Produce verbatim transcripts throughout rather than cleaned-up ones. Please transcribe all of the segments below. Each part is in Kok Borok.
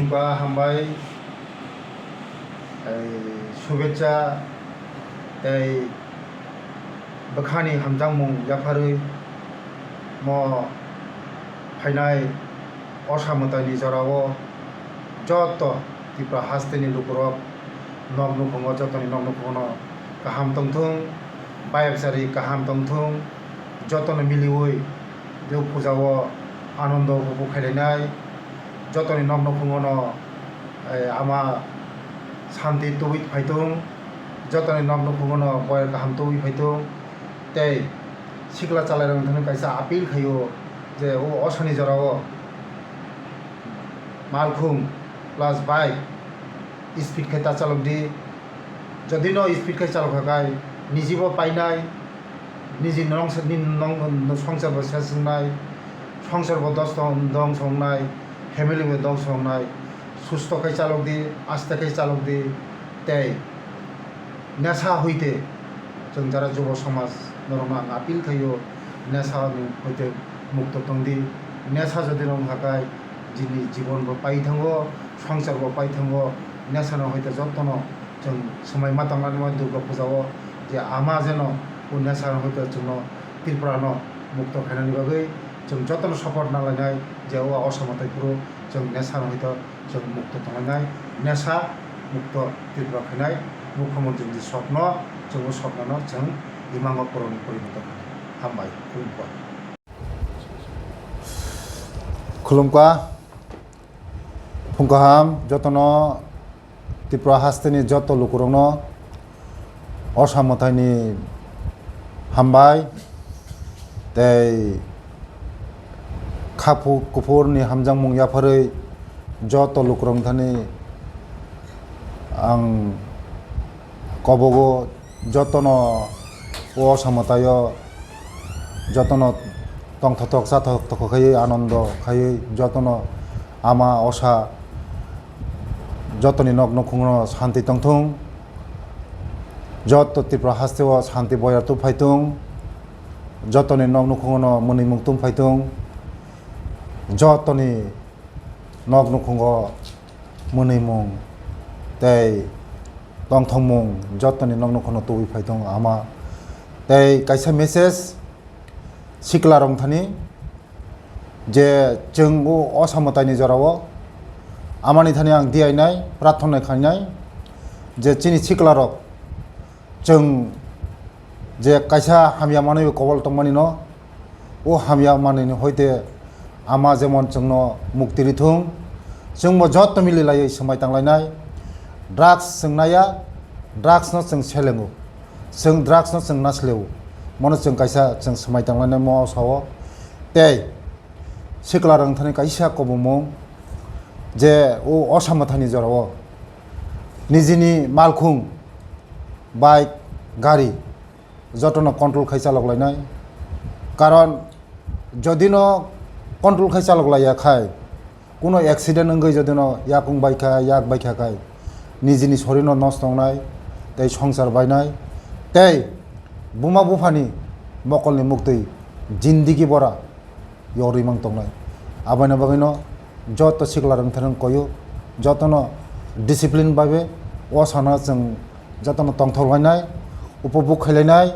Ba hambai, tei shubechcha tei bwkhani hamjakmung yapharwi mo phainai Osa mwtaini jorao joto Tripura hasteni lukurok nok nukhungo, jotoni nok nukhungono kaham tongthung, bayapchari kaham tongthung, jotono miliwi je pujao anondo uphob khailainai, jotoni nok nukhungono, eh, ama santi tubui phaitung, jotoni nok nukhungono boyar kaham tubui phaitung, tei sikla chalairokni thani kaisa appeal khaio je o Osani jorao malkhung plus bike speed khai ta chalok di. Jodi no speed khai chalok kha khai, niji bo painai, niji nong, ni nong, songsar bo ses wngnai, songsar bo dos tong, dongso wngnai, family bo dongso wngnai. Susto khai chalok di, aste khai chalok di, tei nesa hoite chwng jara jubo somaj norokno ang appeal khaio, nesa ni hoite mukto tong di. Nesa jodi no wngkha khai, jini jibon bo pai thango, songsar bo pai thango, nesa no hoite jotono chwng swmai ma tangna nima Durga puja o je ama jeno o nesa no hoite chwngno Tripura no mukto khainani bagwi chwng jotono support nalainai je o Osa mwtai phuru chwng nesa no hoite chwng mukto tonglainai, nesa mukto Tripura khainai Mukhyamantri ni swpno, chwng o swpno no chwng imango puroni porinito khainai. Hambai, khulumkha. Khulumkha, phung kaham jotono. Tripura hasteni joto lukurokno Osa mwtaini hambai tei khapuk kuphurni hamjakmung yapharwi joto lukurokni thani ang kobogo jotono o Osa mwtaio jotono tongthotok chathotok khaiwi anondo khaiwi jotono ama Osa jotoni nok nukhungno santi tongthung, joto Tripura hasteo santi boyar tubphaitung, jotoni nok nukhungno mwnwimung tubphaitung, jotoni nok nukhungo mwnwimung tei tongthokmung jotoni nok nukhungno tubui phaitung ama. Tei kaisa message siklarok thani je chwng o Osa mwtaini jorao amani thani ang diyainai, prarthana khainai je chini siklarok chwng je kaisa hamya manwi kobol tongmani no, o hamya manwi ni hoite ama jemon chwngno mukti rithung, chwngbo joto mili laiwi swmai tanglainai. Drugs chwng naya, drugs no chwng selengo, chwng drugs no chwng nasleo, mono chwng kaisa chwng swmai tanglainai mo sao. Tei siklarok thani kaisa kobomung je o Osa mwtaini jorao nijini malkhung, bike, gari jotono control khai chalok lainai. Karon jodi no control khai chalok laiya khai, kuno accident wngwi jodi no yakung bai kha, yak bai kha khai, nijini sorir no nosto wngnai, tei songsar bainai, tei buma buphani mokolni muktwi jindigi bora yorwi mang tongnai. Aboni bagwino joto sikla rwngthar wng koyo, jotono discipline bai be o sana chwng jotono tongthok lainai, upobuk khai lainai,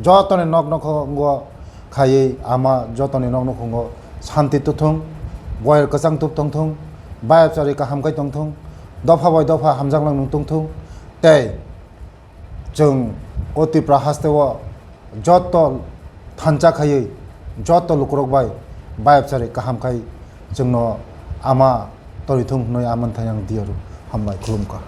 jotoni nok nokhongo khaiwi ama jotoni nok nokhongo santi tuthung, boyar kwchang tub tongthung, bayapchari kaham khai tongthung, dopha bai dopha hamjaklang nung tongthung, tei chwng o Tripura hasteo joto thansa khaiwi, joto lukurok bai bayapchari kaham khai chwngno ama torithung hwnwi amani thani ang diyaru hambai khulumkha.